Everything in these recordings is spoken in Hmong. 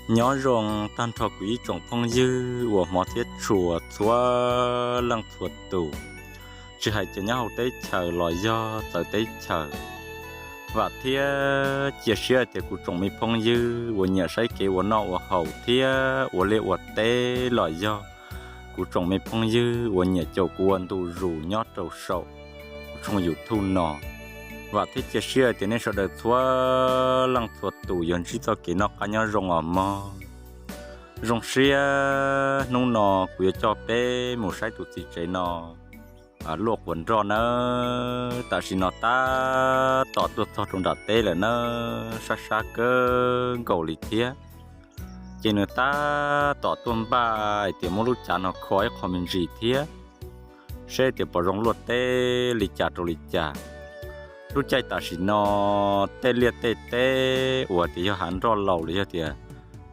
Nyob zoo tag nrho kuv ib tsoom phooj ywg uas hmov thiab tshua txhua leej txhua tus, tsis hais cov nyob hauv teb chaws los yog txawv teb chaws. Vam thiab cia siab tias kuv tsoom me phooj ywg uas nyiam saib kev ua noj ua haus thiab ua liaj ua teb los yog kuv tsoom me phooj ywg uas nyiam caum kuv ua ntu zus nyob rau saum kuv tshooj YouTube no, vam thiab cia siab tias nej sawv daws txhua leej txhua tus yuav ntsib txoj kev noj qab nyob zoo os mog. Zoo siab hnub no kuv yuav coj peb mus saib tus txiv tsev no luaj quav nroj nawb. Tam sim no tab tom tuaj txog rau nram teb lawm nawb, sab sab kawg nkaus li thiab. Ces nws tab tom tuaj npaj hais tias muab lub cav no kho ib qho me ntsis thiab, seb tias puas zoo luaj teb li cas rau li cas. Lub caij tam sim no tej liaj tej teb uas tias yog hav nroj laus los yog tias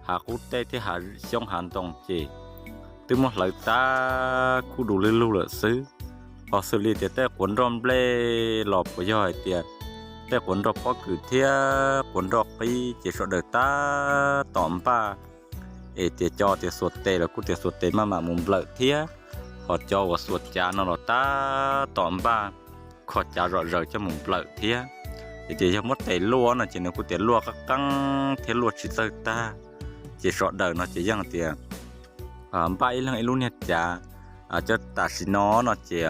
hav qub teb thiab hav xyoob hav ntoo ces twb muab hlawv tab kuj du lug lug lawm xwb. Ho xws li tias tej quav nroj nplej los puas yog hais tias tej quav nroj pob kws thiab quav nroj qib ces sawv daws tab tom npaj es tias cov tias xuas tes los kuj tias xuas tes maj mam mus nplawm thiab, ho cov uas xuas cav no los tab tom npaj kho cav zom zaws coj mus nplawm thiab. Es tias yog muab tes luaj no ces nws kuj tias luaj qab qeeb thiab luaj tsis txawj tag, ces sawv daws no ces yeej tias npaj ib leeg ib lub niag cav. Cov tam sim no no ces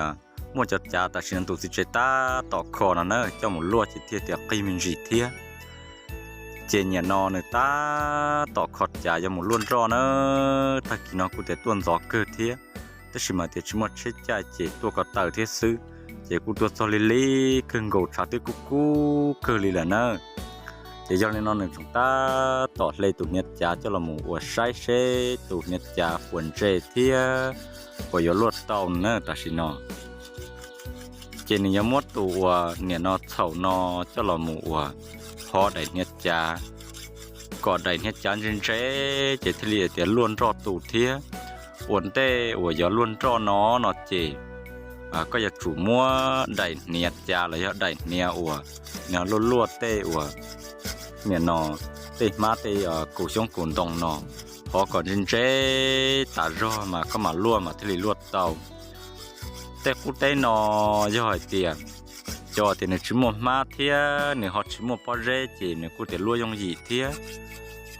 muaj cov cav tam sim no tus txiv tsev tab tom kho no na coj mus luaj ces thiaj tias qig me ntsis thiab. Ces niam no nws tab tom kho cav yuav mus luaj nroj na, tag kis no kuj tias tuaj ntxov kawg thiab, tab sis mas tias tsis muaj tsheb caij ces tuaj ko taw thiab xwb, ces kuj tuaj txog lig lig kawg nkaus tshav twb kub kub kawg li lawm na. Ces yog li no nws tseem tab tom hle tus hniav cav coj los mus ua saib seb tus hniav cav puas ntse thiab puas yuav luaj tau na tam sim no. Ces nws yuav muab tus uas niam no txhaum no coj los mus ua hov daim hniav cav, kom daim hniav cav ntse ntse ces thiaj li tias luaj nroj tus thiab. Ua ntej uas yuav luaj nroj no no ces koj yuav tsum muab daim hniav cav los yog daim hniav uas luaj luaj tej uas niam no tej hmab tej kaum xyoob kaum ntoo no hov kom ntse ntse tas zog mas koj mam luaj mas thiaj li luaj tau. Tej qub teb no yog hais tias cov tias nws tsis muaj hmab thiab nws ho tsis muaj pob zeb ces nws kuj tias luaj yooj yim thiab.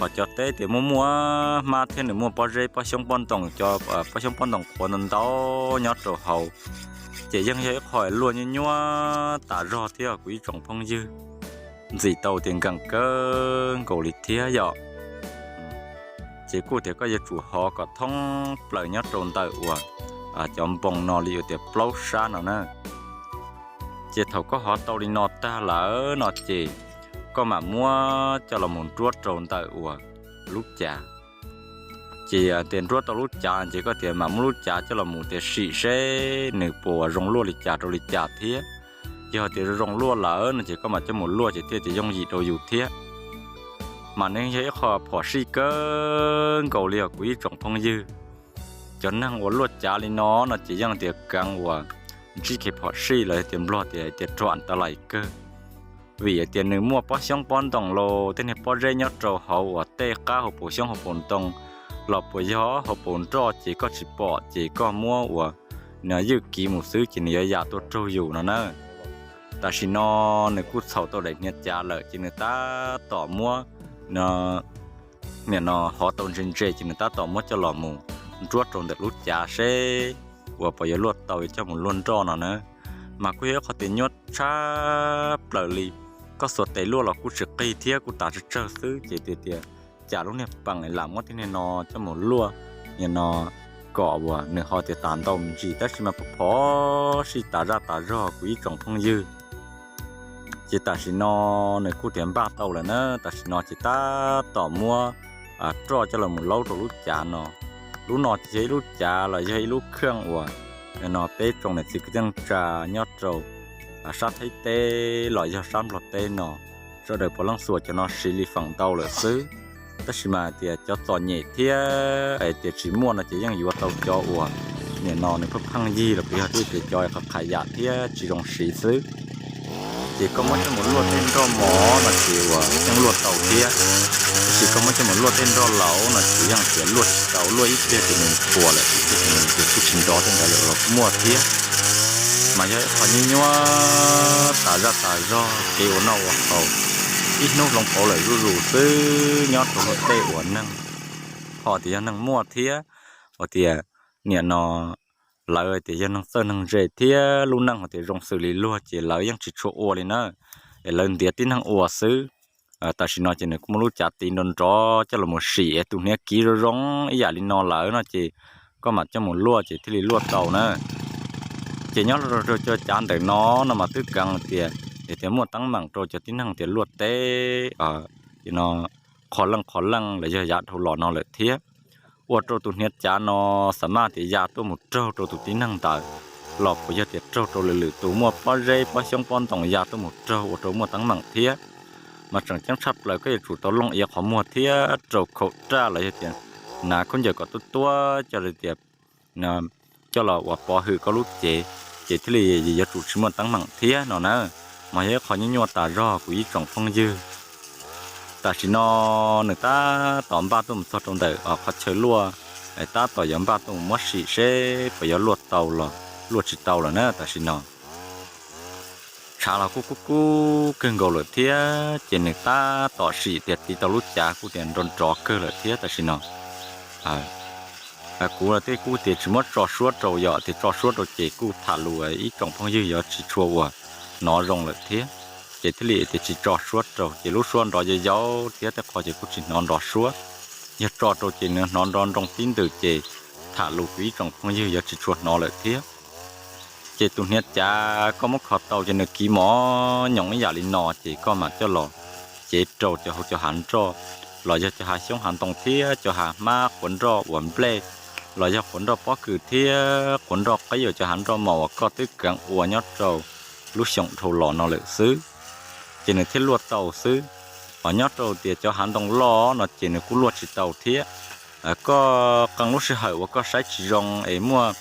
Ho cov teb tias muaj muaj hmab thiab nws muaj pob zeb pob xyoob pob ntoo, cov pob xyoob pob ntoo qhuav ntau ntau nyob rau hauv, ces yeej yog ib qho luaj nyuaj nyuaj tas zog thiab kuv ib tsoom phooj ywg. Ntxim tau tias nkees kawg nkaus li thiab yom. Ces kuj tias koj yuav tsum hov kom thoob plaws nyob rau ntawm uas cov npoo no li uas tias plaub sab no na. Ces thaum koj hov tau li no tag lawm no ces koj mam muab coj los mus nruab rau ntawm uas lub cav. Ces tias nruab tau lub cav ces koj tias mam muab lub cav coj los mus tias sim seb nws puas zoo luaj li cas rau li cas thiab. Yog tias zoo luaj lawm no ces koj mam coj mus luaj ces thiaj tias yooj yim rau yus thiab. Mas nws yog ib qho phom sij kawg nkaus li os kuv ib tsoom phooj ywg. Cov neeg uas luaj cav li no no ces yeej tias keev uas ntsib kev phom sij los yog tias nplog tias tias roj tas lais kawg. Vim tias nws muaj pob xyoob pob ntoo los tej niag pob zeb nyob rau hauv uas tej qab hauv paus xyoob hauv paus ntoo los puas yog hauv paus nroj ces koj tsis pom ces koj muab uas nws ywj kiv mus xwb ces nws yuav yam tuaj raug yus no na. Tam sim no nws kuj txhaum tau daim hniav cav lawm ces nws tab tom muab niam no hov tau ntse ntse ces nws tab tom muab coj los mus nruab rau ntawm lub cav seb uas puas yuav luaj tau yuav coj mus luaj nroj no na. Mas kuj yog ib qho tias nyuaj tshaj plaws li. Koj xuas tes luaj los kuj tsis qig thiab kuj tas tsawg tsawg xwb ces tias tias cas lub niag peem lam muab tej niag no coj mus luaj niam no kom uas nws ho tias tas ntau me ntsis tab sis mas phom sij tas zaj tas zog kuv ib tsoom phooj ywg. Ces tam sim no nws kuj tias npaj tau lawm na, tam sim no ces tab tom muab roj coj los mus laub rau lub cav no. Lub no ces yog ib lub cav los yog ib lub kheej uas no peb tsoom niam txiv kwv tij neej tsa nyob rau sab Thaib teb los yog sab Nplog teb no sawv daws puav leej xuas cov no siv li feem ntau lawm xwb. Tab sis mas tias cov txom nyem thiab hais tias tsis muaj no ces yeej yuav tau cov uas niam no nws pheej pheej yig los puas yog thiab tias cov qhov qhav yam thiab tsis zoo siv xwb. Ces koj muab coj mus luaj tej nroj mos no ces uas yeej luaj tau thiab, tab sis koj muab coj mus luaj tej nroj laus no ces yeej tias luaj tsis tau, luaj ib pliag ces nws puas lawm, ib pliag ces nws kuj tsis nrov tej ntawd lawm los muaj thiab. Mas yog ib qho nyuaj nyuaj tas zaj tas zog kev ua noj ua haus, ib hnub hloov pauv lawm zuj zus xwb nyob rau luag tej uas neeg ho tias yog neeg muaj thiab, uas tias niam no lawv tias yog neeg txawj neeg ze thiab lub neej ho tias zoo xws li luag ces lawv yeej tsis tshua ua li na, es lawv ntiav tib neeg ua xwb. Tam sim no ces nws kuj muaj lub cav tiv nrov nrov coj los mus sim es tus hniav kiv zoo zoo ib yam li no lawm no ces koj mam coj mus luaj ces thiaj li luaj tau na. Ces nyob rau cov cav ntawm no no mas twb keev tias, es tias muaj teeb meem rau cov tib neeg tias luaj teb no qhov leej qhov leej los yog yav dhau los no lawm thiab. Ua rau tus hniav cav no xa maj tias ya tuaj mus raug rau tus tib neeg ntawd, los puas yog tias raug rau lwm lwm tus muaj pob zeb pob xyoob pob ntoos ya tuaj mus raug ua rau muaj teeb meem thiab. Mas tseem ceeb tshaj plaws koj yuav tsum tau looj iav qhov muag thiab rau khaum raj los yog tias hnav khaub ncaws kom tuab tuab coj tias coj los uas pov hwm koj lub cev, ces thiaj li yuav tsum tsis muaj teeb meem thiab no na. Mas yog ib qho nyuaj nyuaj tas zog kuv ib tsoom phooj ywg. Tam sim no nws tab tom npaj tuaj mus txog rau ntawm qhov chaw luaj, tab tom yuav npaj tuaj mus muab sim seb puas yuav luaj tau los luaj tsis tau lawm na tam sim no. Tshav los kuj kub kub kawg nkaus lawm thiab ces nws tab tom sim tias tiv tau lub cav kuj tias nrov nrov kawg lawm thiab tam sim no. Kuv los tej kuj tias tsis muab tso suab rau, yog tias tso suab rau ces kuj tham lus ib tsoom phooj ywg yuav tsis tshua uas hnov zoo lawm thiab. Ces thiaj li tias tsis tso suab rau ces lub suab nrov yau yau thiab tej qhov ces kuj tsis hnov nrov suab. Yog tso rau ces nws hnov nrov nroo tib ntws ces tham lus kuv ib tsoom phooj ywg yuav tsis tshua hnov lawm thiab. Ces tus hniav cav koj muab kho tau ces nws kiv mos nyoos ib yam li no ces koj mam coj los cev rau cov hauv cov hav nroj los yog cov hav xyoob hav ntoo thiab cov hav hmab quav nroj uas nplej los yog quav nroj pob kws thiab quav nroj qib uas cov hav nroj mos uas koj twb keev ua nyob rau lub xyoo dhau los no lawm xwb, ces nws thiaj luaj tau xwb. Hos nyob rau tias cov hav ntoo loj no ces nws kuj luaj tsis tau thiab. Koj qee lub sij hawm uas koj saib tsis zoo es muaj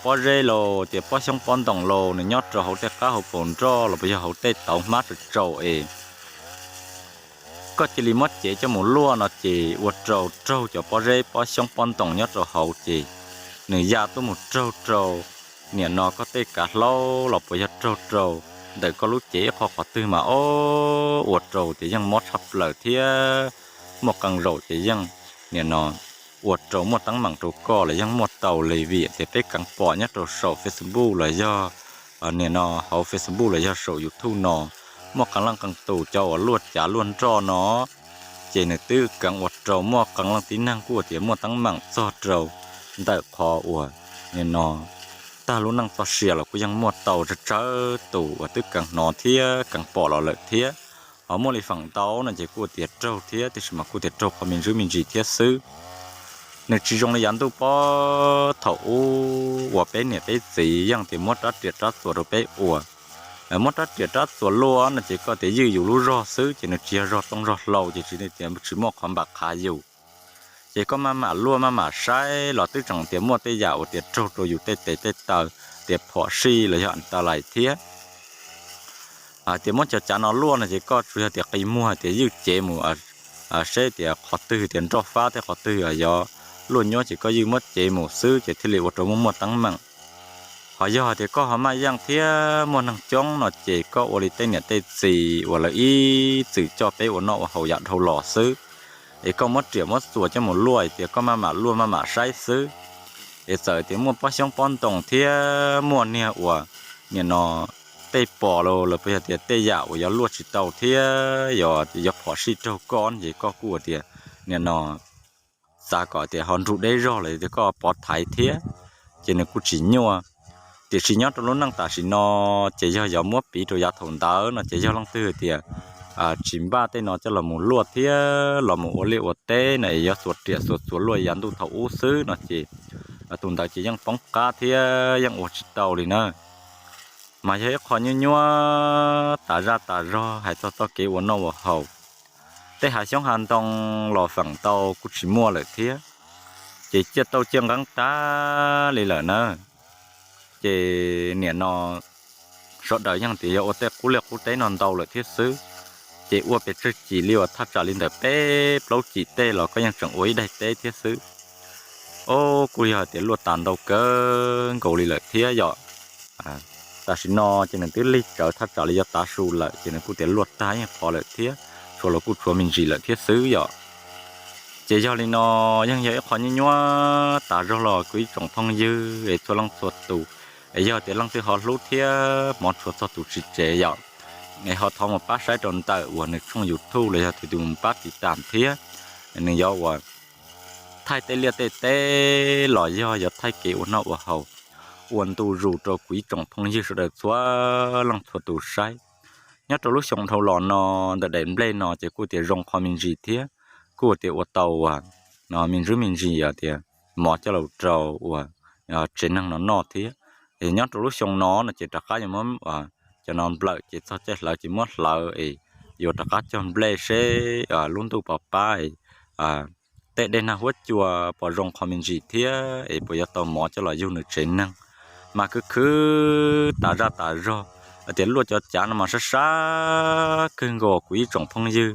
pob zeb los tias pob xyoob pob ntoos los nws nyob rau hauv tej qab hauv paus nroj los puas yog hauv tej tauv hmab tsaus tsaus es koj cia li muab cev coj mus luaj no ces ua rau raug cov pob zeb pob xyoob pob ntoos nyob rau hauv ces nws ya tuaj mus raug rau niam no koj tej kav hlaub los puas yog raug rau ntawm koj lub cev ib qho qhov twg mas ob ua rau tias yeej mob tshaj plaws thiab muaj qee zaum ces yeej niam no ua rau muaj teeb meem rau koj los yeej muaj tau li vim tias peb keev pom nyob rau saum Facebook los yog niam no hauv Facebook los yog saum YouTube no muaj qee leej qee tus cov uas luaj cav luaj nroj no ces nws twb keev ua rau muaj qee leej tib neeg kuj tias muaj teeb meem txog rau ntawm qhov uas niam no tag lub neej txoj sia los kuj yeej muaj tau tsawg tsawg tus uas twb keev hnov thiab keev pom los lawm thiab. Ho muaj li feem ntau no ces kuj tias raug thiab tiam sis mas kuj tias raug qhov me ntsis me ntsis thiab xwb. Nws tsis zoo li yav ntuj pob thaum ub uas peb niam peb txiv yeej tias muab rab riam rab txuas rau peb ua, muab rab riam rab txuas luaj no ces koj tias ywj yus lub zog xwb ces nws tsis yog zog tooj zog hlau ces tsis tias tsis muaj qhov npam qhav yus. Ces koj maj mam luaj maj mam saib los twb tseem tias muaj tej yam uas tias raug rau yus tej tes tej taw tias phom sij los yog tas lais thiab. Tias muab cov cav no luaj no ces koj tsuas yog tias qi muag tias ywj cev mus seb tias qhov twg tias nroj fab thiab qhov twg yog luaj nyuab ces koj ywj muab cev mus xwb ces thiaj li ua rau muaj muaj teeb meem. Ho yog tias koj ho maj yeej thiab muaj neeg coob no ces koj ua li tej niam tej txiv uas lawv ib txwm coj peb ua noj ua haus yav dhau los xwb, es koj muab riam muab txuas coj mus luaj tias koj maj mam luaj maj mam saib xwb. Es txawm tias muaj pob xyoob pob ntoos thiab muaj niag uas niam no tej pos los los puas yog tias tej yam uas yuav luaj tsis tau thiab yuav phom sij raug koj ces koj kuj tias niam no xav kom tias ho nrug deb zog los tias koj pov thaiv thiab, ces nws kuj tsis nyuaj. Tiam sis nyob rau lub neej tam sim no ces yog yuav muab piv rau yav thaum ntawd no ces yog leej twg tias tsis npaj tej no coj los mus luaj thiab los mus ua liaj ua teb no es yuav xuas riam xuas txuas luaj yav ntuj thaum ub xwb no ces tus ntawd ces yeej poob qab thiab yeej ua tsis tau li na. Mas yog ib qho nyuaj nyuaj tas zaj tas zog hais txog txoj kev ua noj ua haus. Tej hav xyoob hav ntoo los feem ntau kuj tsis muaj lawm thiab, ces ciaj tauj ciaj nqeeb tag li lawm na. Ces niam no sawv daws yeej tias yog ua tej qub liaj qub teb no ntau lawm thiab xwb. Ces ua pes tsawg cim li uas thaj tsam li ntawm peb plaub cim tej los koj yeej tseem ua ib daim teb thiab xwb. Ob, kuj yog tias luaj tas ntau kawg nkaus li lawm thiab yom. Tam sim no ces nws twb lig tsawv thaj tsam li yuav tav su lawm ces nws kuj tias luaj tag ib qho lawm thiab, tshuav los kuj tshuav me ntsis lawm thiab xwb yom. Ces yog li no yeej yog ib qho nyuaj nyuaj tas zog los kuv ib tsoom phooj ywg es txhua leej txhua tus, es yog tias leej twg ho hlub thiab hmov tshua txog tus tswv tsev yom, es ho thov mus pab saib rau ntawm uas nws tshooj YouTube los yog tus mus pab tiv tam thiab. Nws yuav uas thaij tej liaj tej teb los yog yuav thaij kev ua noj ua haus, ua ntu zus rau kuv ib tsoom phooj ywg sawv daws txhua leej txhua tus saib. Nyob rau lub xyoo dhau los no, ntawm daim nplej no ces kuj tias zoo qho me ntsis thiab, kuj tias ua tau uas no me ntsis me ntsis tias mov coj los rau uas tsev neeg no noj thiab. Nyob rau lub xyoo no no ces rov qab yuav muab cov no nplawm ces txog caij hlawv ces muab hlawv es yuav rov qab cog nplej seb lub ntuj pov pab es tej dej nag huab cua pos zoo qho me ntsis thiab es puas yuav tau mov coj los yug nws tsev neeg. Mas khwv khwv tas zaj tas zog, tias luaj cov cav no mas sab sab kawg nkaus kuv ib tsoom phooj ywg.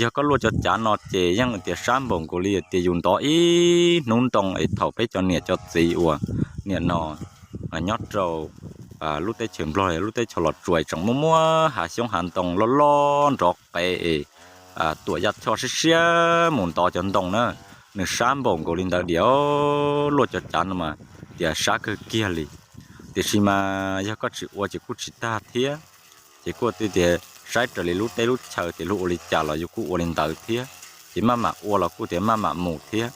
Yog koj luaj cov cav no ces yeej tias sab npaum nkaus li tias yus ntov ib hnub ntoo es thaum peb cov niam cov txiv uas niam no nyob rau lub teb chaws Nplog lub teb chaws Los Tsuas tseem muaj muab hav xyoob hav ntoo loj loj nrov qev es tuam yaj choj siab siab mus ntov cov ntoo na, nws sab npaum nkaus li ntawd diam, luaj cov cav no mas tias sab kawg kiag li. Tiam sis mas yog koj tsis ua ces kuj tsis tag thiab. Ces kuj tias saib raws li lub teb lub chaw tias luag ua li cas los yus kuj ua li ntawd thiab, ces maj mam ua los kuj tias maj mam mus thiab.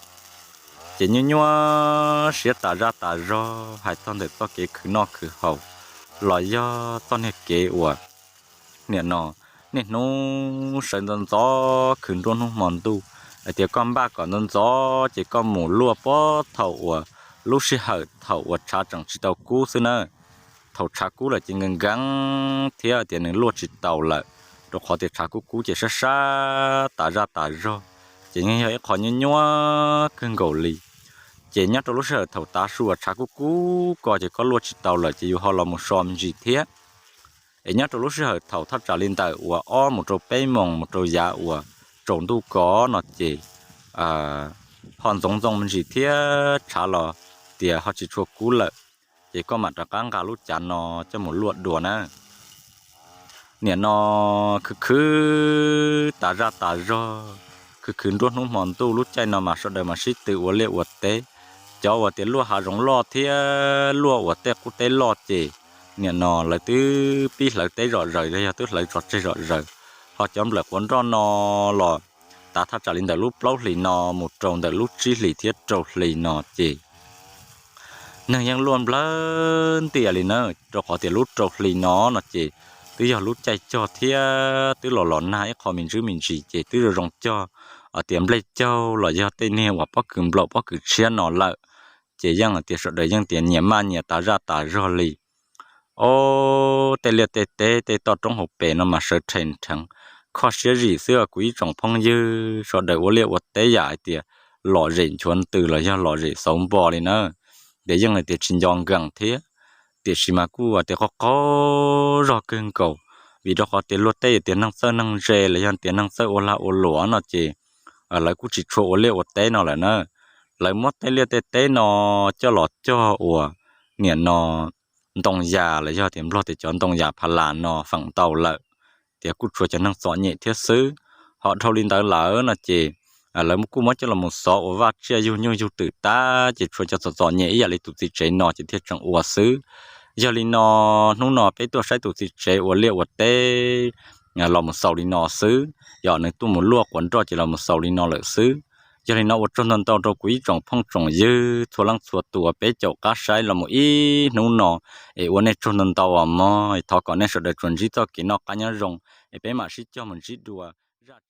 Ces nyuaj nyuaj siab tas zaj tas zog hais txog ntawm txoj kev khwv noj khwv haus los yog txoj niag kev uas niam no niaj hnub sawv ntxov ntxov khwv nruab hnub hmo ntuj, hais tias koj npaj kom ntxov ntxov ces koj mus luaj puag thaum uas lub sij hawm thaum uas tshav tseem tsis tau kub xwb na. Thaum tshav kub lawm ces nkees nkees thiab tias nws luaj tsis taus lawm, rau qhov tias tshav kub kub ces sab sab tas zaj tas zog, ces yeej yog ib qho nyuaj nyuaj kawg nkaus li. Ces nyob rau lub sij hawm thaum tav su uas tshav kub kub ko ces koj luaj tsis taus lawm ces yus ho los mus so me ntsis thiab. Es nyob rau lub sij hawm thaum thaj tsam li ntawm uas ob mus rau peb moos mus rau yav uas tsaus ntuj ko no ces ho ntxoov ntxoo me ntsis thiab tshav los tias ho tsis tshua kub lawm, ces koj mam rov qab nqa lub cav no coj mus luaj dua na. Niam no khwv khwv tas zaj tas zog, khwv khwv nruab hnub hmo ntuj lub caij no mas sawv daws mas sib tw ua liaj ua teb. Cov uas tias luaj hav zoov loj thiab luaj uas tej qub teb loj ces niam no lawv twb pib hlawv teb zom zaws los yog twb hlawv tso tseg zom zaws. Ho cov nplawm quav nroj no los tav thaj tsam li ntawm lub plaub hlis no mus rau ntawm lub tsib hlis thiab rau hlis no ces neeg yeej luaj nplawg ntias li na, rau qhov tias lub rau hli no no ces twb yog lub caij cog thiab twb los los nag ib qho me ntsis me ntsis ces twb zoo zoo cog tias nplej caug los yog tej niag uas pob kws nplaum pob kws tshiab no lawm, ces yeej tias sawv daws yeej tias nyias maj nyias tas zaj tas zog li. Ob, tej liaj tej teb tej toj roob hauv pes no mas sawv rhe nrheev, kho siab zim xwb os kuv ib tsoom phooj ywg sawv daws ua liaj ua teb yam hais tias lom zem nchuav ntws los yog lom zem xauv npo li na. Ces yeej hais tias tsis nco nkees thiab, tiam sis mas kuj tias qaug qaug zog kawg nkaus, vim rau qhov tias luag tej tias neeg txawj neeg ntse los yog tias neeg txawj ua lag ua luam no ces lawv kuj tsis tshua ua liaj ua teb no lawm na. Lawv muab tej liaj tej teb no coj los cog ua niam no ntoo yas los yog tias nplog tias cov ntoo yas pha las no feem ntau lawm, tias kuj tshuav cov neeg txom nyem thiab xwb. Ho dhau li ntawd lawm no ces lawv kuj muab coj los mus xov ua vaj tsiaj yug nyuj yug twm tag ces tshuav cov txom txom nyem ib yam li tus txiv tsev no ces thiaj tseem ua xwb. Yog li no hnub no peb tuaj saib tus txiv tsev ua liaj ua teb los mus xaus li no xwb, yog nws tuaj mus luaj quav nroj ces los mus xaus li no lawm xwb. Yog li no ua tsaug ntau ntau rau kuv ib tsoom phooj tsoom ywg txhua leej txhua tus uas peb caum qab saib los mus ib hnub no, es ua nej tsaug ntau ntau os mog, thov kom nej sawv daws tsuas ntsib txoj kev noj qab nyob zoo, es peb mam sib cog mus ntsib dua zaj